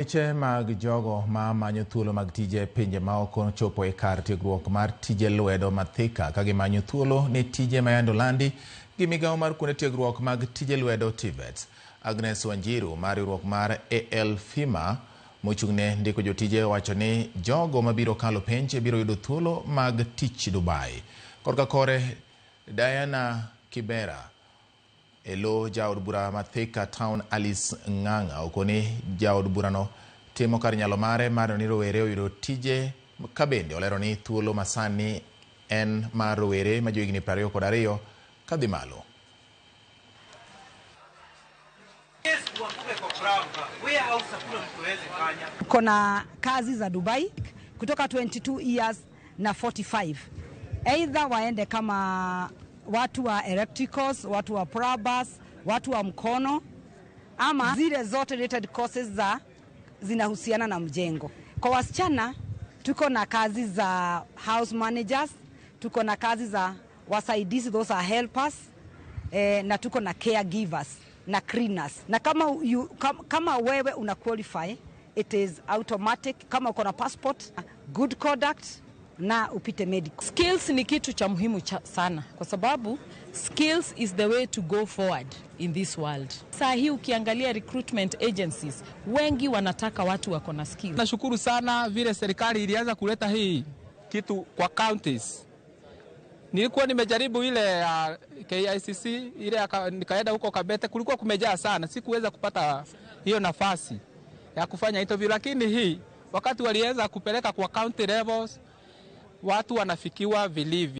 Weche mag jogo ma manyo thuolo mag tije e pinje maoko chopo e kar tiegruok mar tije lwedo ma Thika ka gimanyo thuolo ne tije ma yande olandi gi migawo mar kuonde tiegruok mag tije lwedo TVETs. Agnes Wanjiru mar riwruok mar ALFIMA mochung'ne ndiko jotije owacho ni jogo mabiro kalo penj biro yudo thuolo mag tich Dubai. Korka kore Diana Kibera e lo jaod bura ma Thika Town Alice Ng'ang'a okoni jaod burano timo kar nyalo mare mar neno ni rowere oyudo tije ka bende olero ni thuolo masani en mar rowere ma johigni 22 kadhi malo. Kuna kazi za Dubai kutoka 22 years na 45, either waende kama watu wa electricals, watu wa plumbers, watu wa mkono ama zile zote related courses za zinahusiana na mjengo. Kwa wasichana tuko na kazi za house managers, tuko na kazi za wasaidizi, those are helpers, na tuko na caregivers na cleaners. Na kama wewe una qualify, it is automatic. Kama uko na passport, good conduct na upite medical. Skills ni kitu cha muhimu sana kwa sababu skills is the way to go forward in this world. Saa hii ukiangalia recruitment agencies wengi wanataka watu wako na skills. Nashukuru sana vile serikali ilianza kuleta hii kitu kwa counties. Nilikuwa nimejaribu ile ya KICC ile nikaenda huko Kabete, kulikuwa kumejaa sana, sikuweza kupata hiyo nafasi ya kufanya interview, lakini hii wakati walianza kupeleka kwa county levels watu wanafikiwa vilivyo.